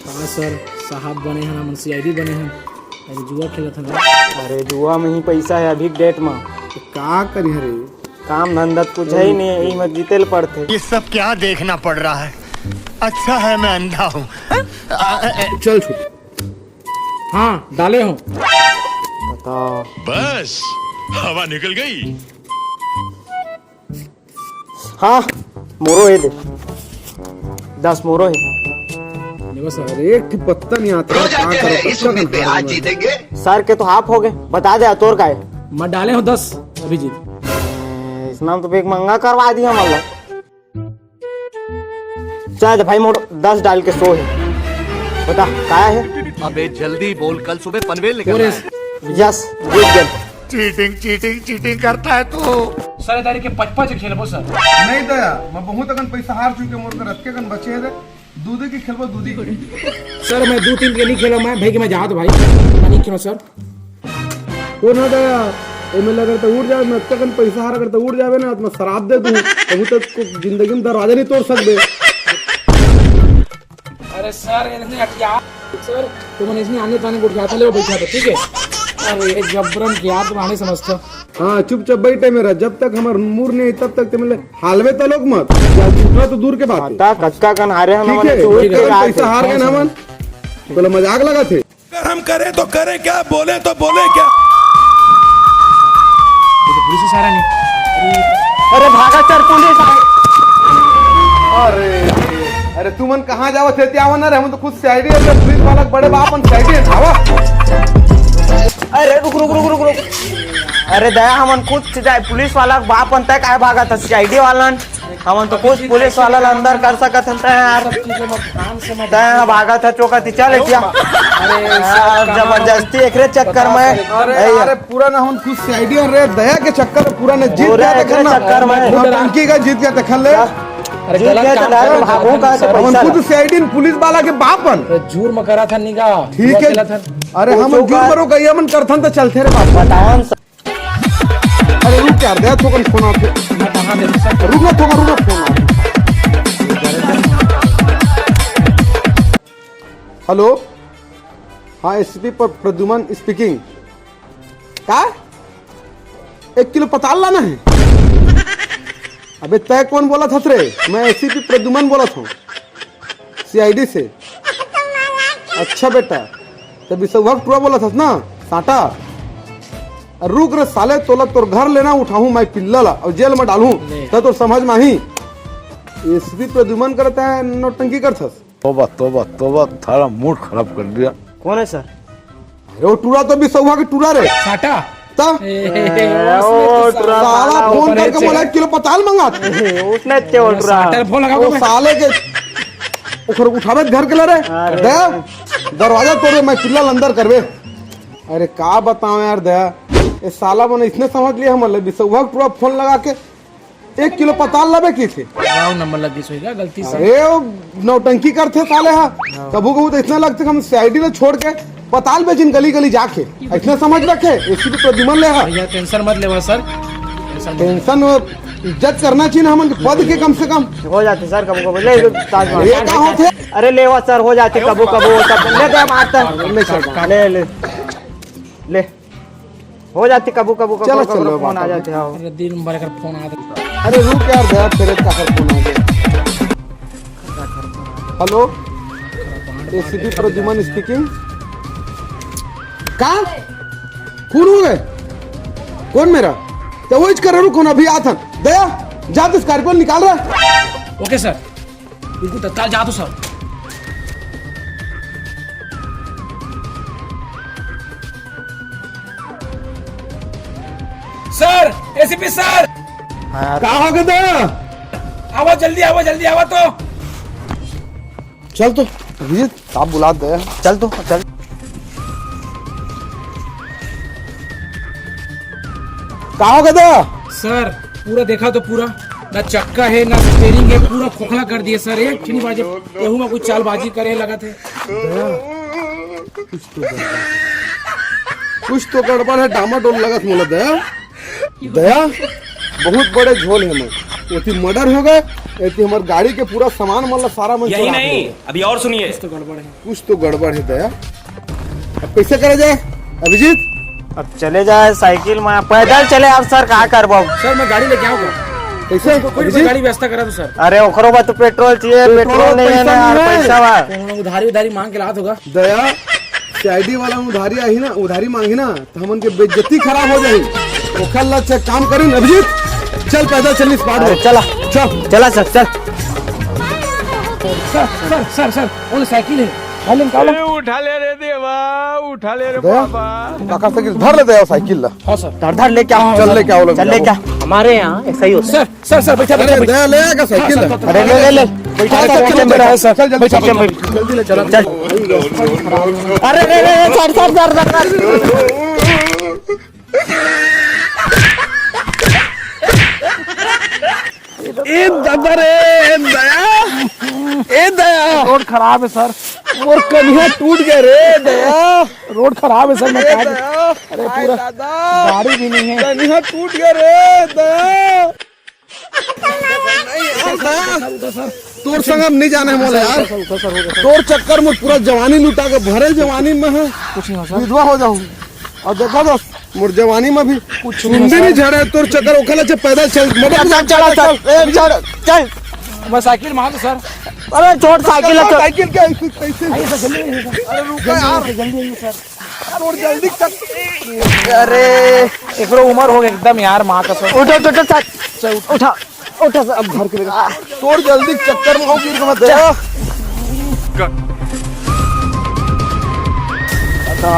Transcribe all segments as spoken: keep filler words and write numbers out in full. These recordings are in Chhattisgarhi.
हाँ सर, साहब बने हन, हमन सीआईडी बने हन। अरे जुआ खेलत हन। अरे जुआ में ही पैसा है अभी के डेट में। तो का करी हरे? काम धंधा तो कुछ है ही नहीं, यही में जीते ल पड़थे। ये सब क्या देखना पड़ रहा है? अच्छा है मैं अंधा हूँ। चल छुट। हाँ, डाले हो। बताओ। बस, हवा निकल गई। हाँ, मोरो हे दे। दस मोरो हे। देखो सर, अरे, एक ठो पत्ता नहीं आता। रो जाते हैं, इस उम्मीद पे हार जीतेंगे। सर के तो हाफ हो गए, बता दे, तोर का है? मैं डाले हूँ दस, अभिजीत। ए, इसना तो बेग मंगा करवा दिया मतलब। चल दे भाई, मोरो दस डाल के सौ हे। बता, काय हे? अबे जल्दी बोल, कल सुबह पनवेल निकलना है। यस, जीत गए। चीटिंग, चीटिंग, चीटिंग करता है तू। सर, ए तारीख के पचपच खेलबो सर। नहीं दया, मैं बहुत अकन पैसा हार चुके, मोर कर अतके अकन बचे हे रे। दूधे की खेलबो, दूधे की। सर, मैं दू तीन के नहीं खेलो, मैं भाई के मैं जात भाई, मैं नहीं खेलो सर। कोन ह दया? एमे लगर त उड़ जावे, मैं अतका कन पैसा हार अगर त उड़ जावे ना, त मैं शराब दे दूँ। अभी तक को जिंदगी में दरवाजा नहीं तोड़ सकबे। अरे सर, इसने अटिया, सर, तुमने इसने आने ताने को उठाता ले, बैठा था, ठीक है? अरे, ये जबरन क्या तुम आने समझता। हाँ, चुपचाप बैठे मेरा, जब तक हमार मुर नहीं, तब तक ते मिले हालवे तलोक मत। या उठा तो दूर के बात है। ता कक्का कन हारे हम ठीक हमन है, चोरी ठीक के है, रात पैसा है। हार गए ना हमन। तोला मजाक लगा थे। अगर हम करें तो करें क्या, बोले तो बोले क्या? ये तो पुलिस सारा नहीं। अरे भागा सर, पुलिस आ गई। अरे, अरे तुमन कहाँ जावत हे? त्यावन रे, हम तो खुद सीआईडी है, पुलिस वाला बड़े बाप हम सीआईडी है, आवा। अरे रुक, रुक, रुक, रुक, रुक। अरे दया, हमन खुद सीधा पुलिस वाला बाप अंत काय भागा था सीआईडी वाला। हमन तो कुछ पुलिस वाला ला अंदर कर सकत हन, तैं यार। तैं ह भागत ह चोकत ही, चल एतिया। अरे, यार, जबरदस्ती एकरे चक्कर में। अरे, ए, अरे, पूरा ना हम खुद सीआईडी रे, दया के चक्कर में पूरा ने जीत पूरा गया एकरे देखन ना। चक्कर में। नौटंकी का जीत गया देखन ले। अरे, जीत गलत गया काम तो करे, भागो का तो हमन पैसा खुद ला। सीआईडी पुलिस वाला के बापन। अरे, जुर्म करा था निगा। ठीक है। अरे, हम जुर्म करो कहिए, हमन करथन तो चलते रे बाप। बतावन अरे रुक यार, दया थोकन फोन आथे। रुक ना थोकन, रुक ना, फोन आथे। हेलो, हाँ, एसपी प्र-, प्रद्युमन स्पीकिंग। का? एक किलो पताल लाना है? अबे तय कौन बोला था रे? मैं एसपी प्रद्युमन बोला था। सीआईडी से। अच्छा बेटा, त बिसौहा के टुरा बोलत हस ना, साटा। रुक रे साले, तोला तोर घर लेना उठाहूं मैं पिल्ला ला और जेल में डालूं, ले। त तोर समझ में आही। एसपी प्रद्युमन करता है, नौटंकी करथस। तोबा, तोबा, तोबा, थारा मूड खराब कर दिया। कौन है सर? अरे वो टुरा तो बिसौहा के टुरा रे। साटा। त? ए, ए, ए, ओ, उसने तो टुरा साला साला फोन ऊपर करके है। बोला, "एक किलो पताल मंगा।" उसने ते बोल टुरा। साटा फोन लगा वो दो मैं। साले के ओखर उठावे घर के ला रे। अरे। दया, दरवाजा तोड़े, मैं चिल्ला अंदर करबे। अरे का बताओ यार दया, ये साला मन इसने समझ लिया हमन ले बिसौहा टुरा फोन लगा के एक किलो पताल लाबे की थे। रॉन्ग नंबर लग गई सोई का गलती से। अरे वो नौटंकी करथे साले हा। हाँ। कभू कभू तो इतना लगथे कि हम सीआईडी ला छोड़ के पताल बेचिन गली गली जाके। इतना समझ रखे, एसपी प्रद्युमन ले हा। भैया टेंशन मत लेवा सर। टेंशन मत। टेंशन वो इज्जत करना चाहिए ना हमन के पद के कम से कम। हो जाथे सर कभू कभू। ले ताज महल। ये का होथे? अरे लेवा सर, हो जाथे कभू कभू। सब ले दे मारता। ले सर, ले, ले। ले। हो जाथे कभू कभू, चलो, कभू कभू चलो, फोन आ बात जाथे, हाँ। अरे दिन भर कर फोन आ जाथे। अरे रुक यार, दया तेरे का कर फोन आ गया। Hello, ACP Pradyuman speaking. का? खून हो गए? कौन मेरा? तो वो कर रुक, अभी आथन। दया, जा तो स्कॉर्पियो निकाल रहा। ओके सर। बिल्कुल तत्काल जा तो सर। Sir, ACP sir. हाँ यार। का हो गया था? आवा जल्दी, आवा जल्दी, आवा तो। चल तो, अभिजीत, साहब बुला दे। चल तो, चल। का हो गया था? सर, पूरा देखा तो पूरा, ना चक्का है, ना स्टीयरिंग है, पूरा खोखला कर दिए सर। एक ठिनी बाजे, केहू में कुछ चालबाजी करे लगा थे। दया, कुछ तो गड़बड़, कुछ तो गड़बड़ है, डामाडोल लगत मोला दया। दया, बहुत बड़े झोल है मैं। ओती मर्डर हो गए, एती हमर गाड़ी के पूरा सामान मन ला सारा मन यही चोरा नहीं, के। अभी और सुनिए। कुछ तो गड़बड़ है। कुछ तो गड़बड़ है दया। अब कैसे करा जाए अभिजीत? अब चले जाए साइकिल में, पैदल चले। अब सर, का करबो? सर, मैं गाड़ी लेके आऊंगा। कैसे? कोई, कोई अभिजीत? गाड़ी व्यवस्था करा दो सर। अरे, ओकरो बा तो पेट्रोल चाहिए, पेट्रोल पेट्रोल नहीं है पैसा ना यार, नहीं है। पैसा बा। तो उन्होंने उधारी, उधारी मांग के लात होगा। दया, सीआईडी वाला उधारी आही ना, उधारी मांगी ना, तो हमन के बेइज्जती खराब हो जाही। ओखर ला चेक काम करिन, अभिजीत, चल पैदल चल, इस पार अरे, में। चला। चल। चला सर, चल। सर, सर, सर, सर, वो साइकिल है, उठा ले, निकालो। ए, उठा ले रे देवा, उठा ले रे दया, बाबा। काका साइकिल धर ले दया, साइकिल ला। हाँ सर। धर, धर, ले क्या? चल, ले क्या, वो लोग चल, ले क्या? हमारे यहाँ ऐसा ही होता है। सर, सर, सर, बैठा, अरे, बैठा, बैठा। दया, ले आके साइकिल हाँ, ला। सर, अरे, ले, ले, ले। बैठा, हाँ, सर, चल, बैठा, चल, बैठा, बैठा। चल, चल, बैठा, चल, चल, चल। जल्दी ले, चल। चल। अरे, रे, रे, रे, sir, sir, sir, sir, sir. ए दादा रे, ए दया, ए दया। रोड खराब है सर। मोर कनिहा टूट गया रे दया। रोड खराब है सर, मैं ए क्या दया, अरे हाय पूरा दादा। गाड़ी भी नहीं है। कनिहा टूट गया रे दया। नहीं यार दया। उठा सर। तोर संग हम नहीं जाने मोला यार। उठा सर, उठा सर, उठा सर। तोर चक्कर में पूरा जवानी लुटा के भरे जवानी में है। कुछ नहीं हो सर। विधवा हो जाऊँ। और देखा दोस्त, मोर जवानी में भी कुछ नहीं चुंदी नहीं झड़े, तोर चक्कर ओखला से पैदल चल, मदद चल, चल, चल, चल, ए, चल, चल। मैं साइकिल मार दूं, सर। अरे, छोड़ साइकिल है, चल। साइकिल क्या, ऐसे कैसे? आइए, सर, जल्दी आइए, सर। अरे, रुको जल्दी यार। आइए, जल्दी आइए, सर। यार, और जल्दी चल। अरे, एकरो उम्र हो गई एकदम यार, माँ कसम। उठो, उठो, उठो, सर। चल, उठो। उठा। उठा सर, अब घर के लेकर। तोर जल्दी चक्कर में हो गिर के मत दे। अच्छा,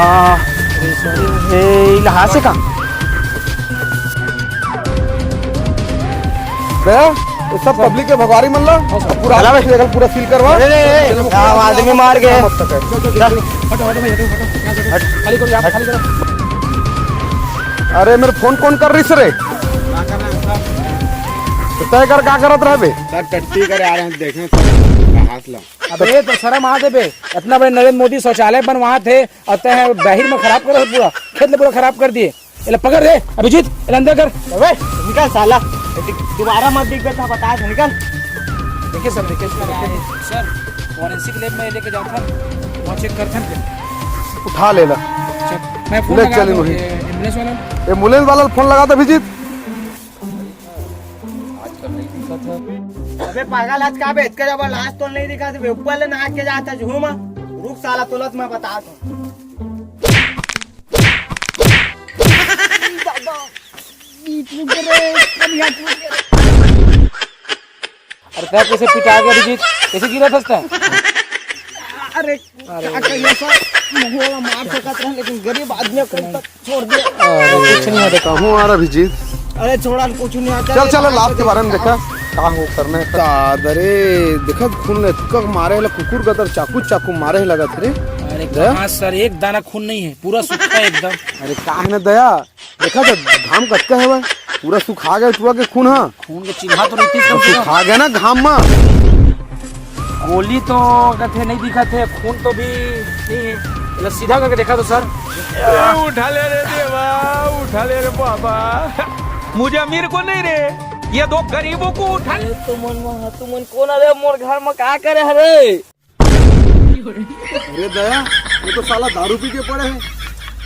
ए, इलाहा से का? बे, ये सब पब्लिक के भगवारी मन ला। पूरा चला बे। पूरा सील करवा। अरे, अरे, अरे, आदमी मार के। मत तक है। चल, चल, चल, चल। हटो, हटो भाई, हटो, हटो। यहाँ से हटो। खाली करो, यहाँ खाली करो। अरे, मेरे फोन कौन कर रही रे? तो तय कर का करत रहबे? सर, टट्टी करे आ रहे हैं, देखें सर, हाथ ला। अबे, तो शर्म आ दे बे, इतना बड़े नरेंद्र मोदी शौचालय बनवात हे और तय बाहर में खराब कर पूरा, खेत ले पूरा खराब कर दिए। एला पकड़ रे, अभिजीत, एला अंदर कर। अबे, निकल साला, दोबारा मत दिख बेटा, बता दे, निकल। देखिए सर, देखिए सर, देखिए। सर, फॉरेंसिक लैब में लेके जाओ था, वहाँ चेक करते हैं फिर। उठा लेला। चेक, मैं फोन ले लगा चल दूँ, इन्होंने। ये एम्बुलेंस वाला। एम्बुलेंस वाला फोन लगा था अभिजीत। आजकल नहीं दिखा था। अबे पागल, आज का बे, इतने जब लाश तो नहीं दिखा था, ऊपर ले नाक के जाता झूमा। रुक साला, तुरंत मैं बता दूँ। अरे तै कैसे पिटा गया अभिजीत? कैसे गिरा था तै? अरे, अरे। क्या कहिए सर, मुँह वाला मार सकत रहे, लेकिन गरीब आदमी को तक छोड़ दिया। अरे, कुछ नहीं होता। कहूँ आ रहा अभिजीत? अरे, छोड़ा, कुछ नहीं होता। चल, चल, लाश के बारे में देखा, का हो करना है। का दरे, देखा, खून ले, कक मारे ला, कुकुर गदर, चाकू, चाकू मारे लगा थे रे। अरे, दया? कहाँ सर, एक दाना खून नहीं है, पूरा सूखा है एकदम। अरे, का है ना दया, देखा तो घाम कतका है भाई, पूरा सुखा गया टुआ के खून हा। खून के चिन्हा तो रहती तो है। सुखा गया ना घाम में। गोली तो कथे नहीं दिखा थे, खून तो भी नहीं है। इधर सीधा करके देखा तो सर। ए, उठा ले रे देवा, उठा ले रे बाबा। मुझे अमीर को नहीं रे, ये दो गरीबों को उठा ले। अरे तुमन वहाँ, तुमन कौन अरे मोर घर में का करे हरे? अरे दया, ये तो साला दारू पी के पड़े हैं।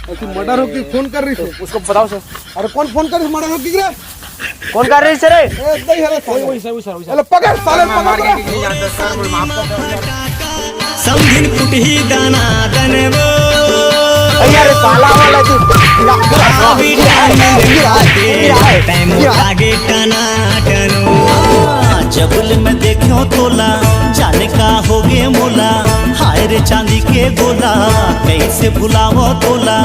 ऐसी मर्डर हो के फोन कर रही है। उसको बताओ सर। अरे कौन फोन कर रही मर्डर हो के रे? कौन कर रही सर? ए, दही हरे वही, साले। वही सर, वही सर, वही सर। अरे पकड़ साले, पकड़, पकड़। समधिन कुटही दाना दनबो। अरे साला वाला तू। टाइम लागे टना टनो। जबुल में देखो तोला, जाने का होगे मोला। हाय रे चांदी के गोला, कैसे भुलावो तोला।